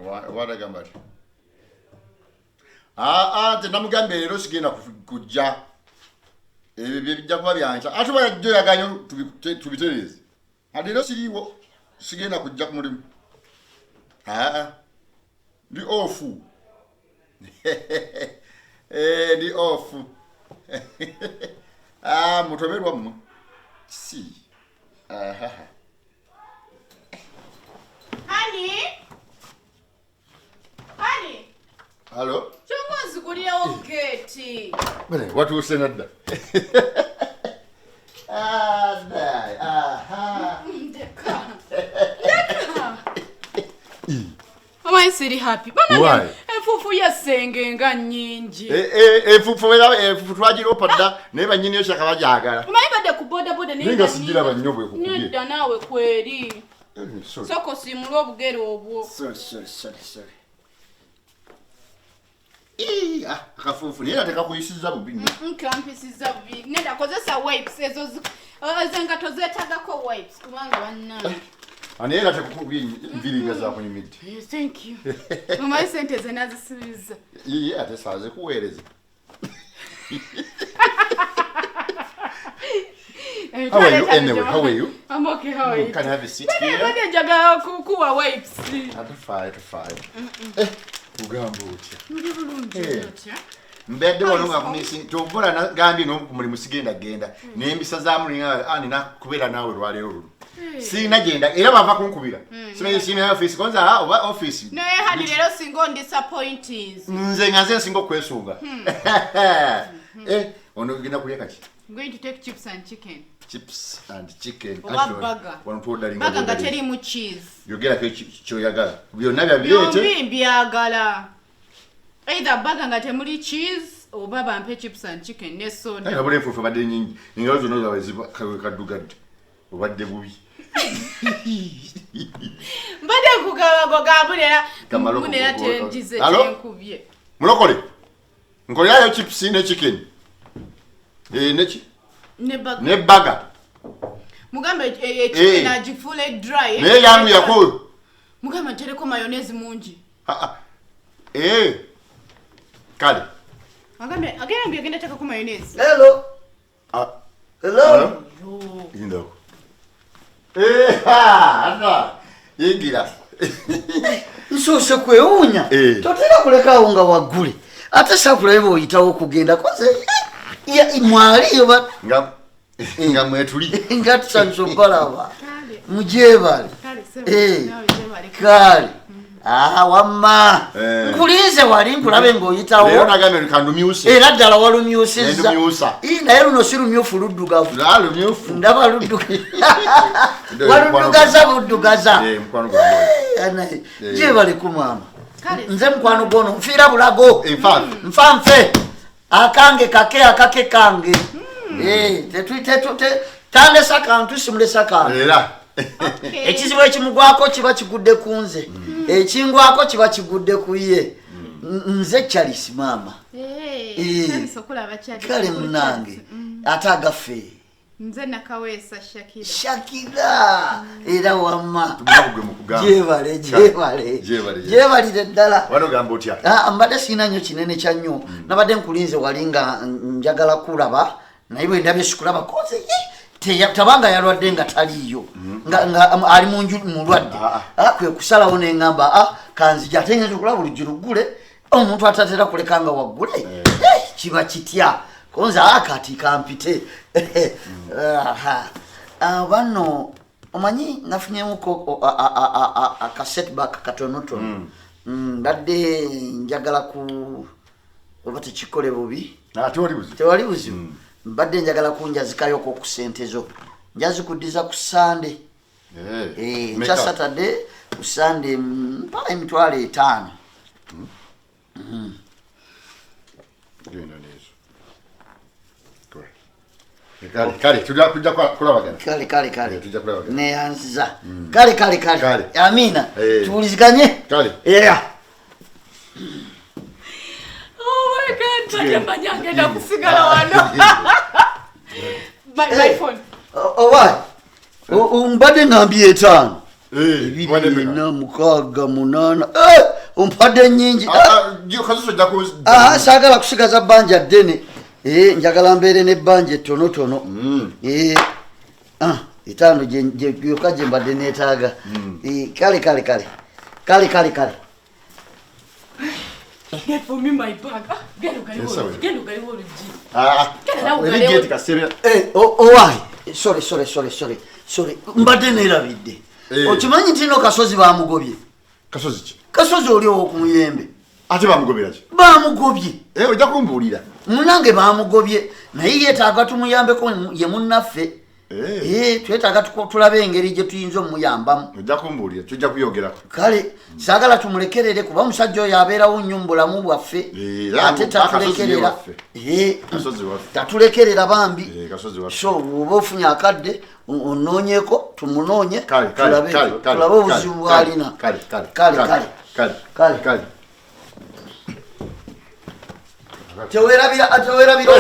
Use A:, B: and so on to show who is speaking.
A: Oba agamba ati aa nze namugambye leero sigenda kujja, ebyo byebijja kuba byankya, ate oba yajja oyaganya tubitereeze. Ate leero siriiwo, sigenda kujja ku mulimu, aa ndi off. Eh, ndi off. Ah, mutoberwa mmwe si aha.
B: Honey? Honey?
A: Halo.
B: Kyonga onzigulirewo geeti.
A: Bane, watuuse nadda. Ah, dai, aha.
B: Ndeka. Ndeka. Omanyi siri happy.
A: Why?
B: Bana, enfuufu y'essenge nga nnyingi.
A: Eh, eh, enfuufu era enfuufu twagiropa dda, naye bannyini yo kyaka bagyagala.
B: Omanyi badde ku bodaboda.
A: Naye nga sigiraba nnyo bwe kukubye.
B: Nedda naawe kweri.
A: Eh, sorry.
B: Sooka osiimule obugere obwo.
A: Sorry, sorry, sorry, sorry. Ii, ah, akafuufu naye era tekakuyisizza bubi nnyo.
B: Nkampisiza bubi. Nedda, kozesa wipes ezo ezo engato zeetagako wipes kubanga bannange.
A: Ah, naye era tekukubye enviiri nga zakunyumidde.
B: Eh, thank you. Omanyi sente ze nazisubiza.
A: Ye ate saaze kuweereza.
B: Eh,
A: How are you
B: twaleeta
A: anyway? How are you?
B: I'm okay, how are you?
A: Can I have a seat
B: Bane,
A: here?
B: bane njagala kukuwa wipes.
A: Atufaayo, tufaayo. Eh, ugamba otya?
B: Ndi bulungi.
A: Eh.
B: Otya?
A: Mbadde wano nga kumisi tobola nagambye no ku mulimu sigenda genda, nembisa za mulinga ani na kubeera naawe lwaleero luno sirina genda, era bava kunkubira simanyi sirina office konza ah, oba office.
B: Naye honey, leero singa ondisappointings.
A: Nze nga nze nsinga okwesunga. Eh, ono genda kulya kaki?
B: I'm going to take chips and chicken.
A: Chips and chicken.
B: Oba burger.
A: Wano tuodalinga
B: Burger nga teriimu cheese.
A: Yogerako kyoyagala byonna byabireete.
B: Byombi mbyagala. Either burger nga temuli cheese oba bampe chips and chicken ne soda.
A: Naye nabula enfuufu ebadde nnyingi, engalo zonna zaabwe ziba kaddugadde, obadde bubi.
B: Mbadde nkugamba gogambulera
A: Kamalo
B: munera tenjize
A: Hello?
B: tenkubye.
A: Mulokole, nkolerayo chips ne chicken. Eh, neki
B: Ne burger.
A: Ne burger.
B: Mugambe chicken
A: Eh.
B: agifuule dry.
A: Naye yanguyako.
B: Mugambe ntereko mayonnaise mungi.
A: Ah, ah. Eh, kale.
B: Agambe agenda agenda tekako mayonnaise.
C: Hello.
A: Ah,
C: Hello.
A: hello? Yindako. Eh, ha, ata yingira.
C: Nsoose kwewuunya.
A: Eh.
C: Totera kulekaawo nga waggule. Ate saakulabe bw'oyitawo okugenda koze. Ya mwali oba
A: Nga mwetuli.
C: Nga tusanyusa obalaba.
B: Kale.
C: Mugyebale.
B: Kale sebo.
C: Eh.
B: Nawe gyebale.
C: Kale. Ah, wamma.
A: Eh.
C: Nkulinze wali nkulabe ng'oyitawo.
A: Leero nagambye kandumyuse.
C: Era ddala walumyusizza.
A: Nendumyusa.
C: Ii, naye luno si lumyufu, luddugavu.
A: La lumyufu.
C: Ndaba ludduga. Waluddugaza buddugaza.
A: Eh, mukwano gwange.
C: Eh, anaye.
A: Eh.
C: Gyebale ku maama.
B: Kale.
C: Nze mukwano gwono nfiira bulago.
A: Enfa.
C: Nfa nfe. Akange kake, akake kange. Eh, tandesa kantu, simulesa kantu.
A: Era.
B: Okay.
C: Ekizibu ekimugwako kiba kigudde ku nze, ekingwako kiba kigudde ku ye. Nze Charles maama.
B: Eh,
C: Eh.
B: nsanyusa okulaba Charles.
C: Kale munange, ate agaffe.
B: Nze Nakaweesa Shakira.
C: Shakira, era wamma.
A: Tuguma kugwe mu kugamba.
C: Gyebale, gyebale.
A: Gyebale.
C: Gyebalire ddala.
A: Wano gamba otya?
C: Ah, mbadde sirina nnyo kinene kya nnyo, nabadde nkulinze wali nga njagala kulaba, naye bwe ndabye sikulaba koze tabanga yalwadde nga taliiyo, nga ali mu nju mulwadde.
A: Ah,
C: Ah, kwe kusalawo neŋŋamba, ah, kanzija ate ngenza okulaba oluggi luggule, omuntu atatera kuleka nga waggule. Eh, kiba kitya konza, ah, kati kampite. Aha. Ah, bano omanyi nafunyemuko aka setback katonotono. Mbadde njagala ku oba tekikole bubi.
A: Ah, tewali buzibu.
C: Tewali buzibu. Mbadde njagala kunjazikayoko ku sente zo, njazikuddiza ku Sande.
A: Eh.
C: Eh,
A: Meka.
C: nkya Saturday, ku Sande, mpaka 50,000.
A: Genda nezo. Kale. Kale, kale, tujja kujja kulabagana.
C: Kale, kale, kale.
A: Eh, tujja kulabagana.
C: Neyanziza. Kale, kale, kale.
A: Kale.
C: Amina.
A: Eh.
C: Tuwuliziganye.
A: Kale.
C: Yeah.
B: Oh my God, mbadde mmanyi agenda kusigala wano. My
C: Eh.
B: phone.
C: Owa mbadde ngambye etaano.
A: Eh,
C: Ebiri,
A: wadde meka?
C: ena, mukaaga, munaana. Eh, Ompadde nnyingi.
A: Kasozi ojja ku
C: Aha, saagala kusigaza bbanja ddene. Eh, njagala mbeere n'ebbanja ettonotono. Eh, ah, etaano yokka gye mbadde neetaaga. Eh, kale kale kale kale kale kale.
B: Get for me my bag. Ah, genda ogalewo
A: Yes, sir.
B: oluggi, genda ogalewo oluggi.
A: Ah,
B: Genda nawe
A: eri
B: ogalewo.
A: gate kasebe.
C: Eh, owaayi, sorry, sorry, sorry, sorry, sorry, mbadde neerabidde.
A: Eh.
C: Okimanyi nti no Kasozi bamugobye?
A: Kasozi ki?
C: Kasozi oli ow'okumuyembe.
A: Ate bamugobera ki?
C: Bamugobye.
A: Eh, ojja kumbuulira.
C: Munange bamugobye, naye yeetaaga tumuyambeko, ye munnaffe.
A: Eh.
C: Eh, twetaaga tulabe engeri gye tuyinza omuyambamu.
A: Ojja kumbuulira, tujja kuyogerako.
C: Kale saagala tumulekerere, kuba musajja oyo abeerawo nnyo mu bulamu bwaffe.
A: Eh, era
C: ate
A: Kasozi ye
C: tatulekerera.
A: waffe.
C: Eh,
A: Kasozi waffe.
C: tatulekerera bambi.
A: Eh, Kasozi waffe.
C: So bw'oba ofunye akadde, onoonyeko, tumunoonye,
A: Kale, kale,
C: tulabe
A: kale, kale,
C: tulabe obuzibu
A: kale,
C: bw'alina.
A: Kale, kale,
C: Kale,
A: kale,
C: kale.
A: kale,
C: Kale.
A: kale.
C: Tewerabira, tewerabira.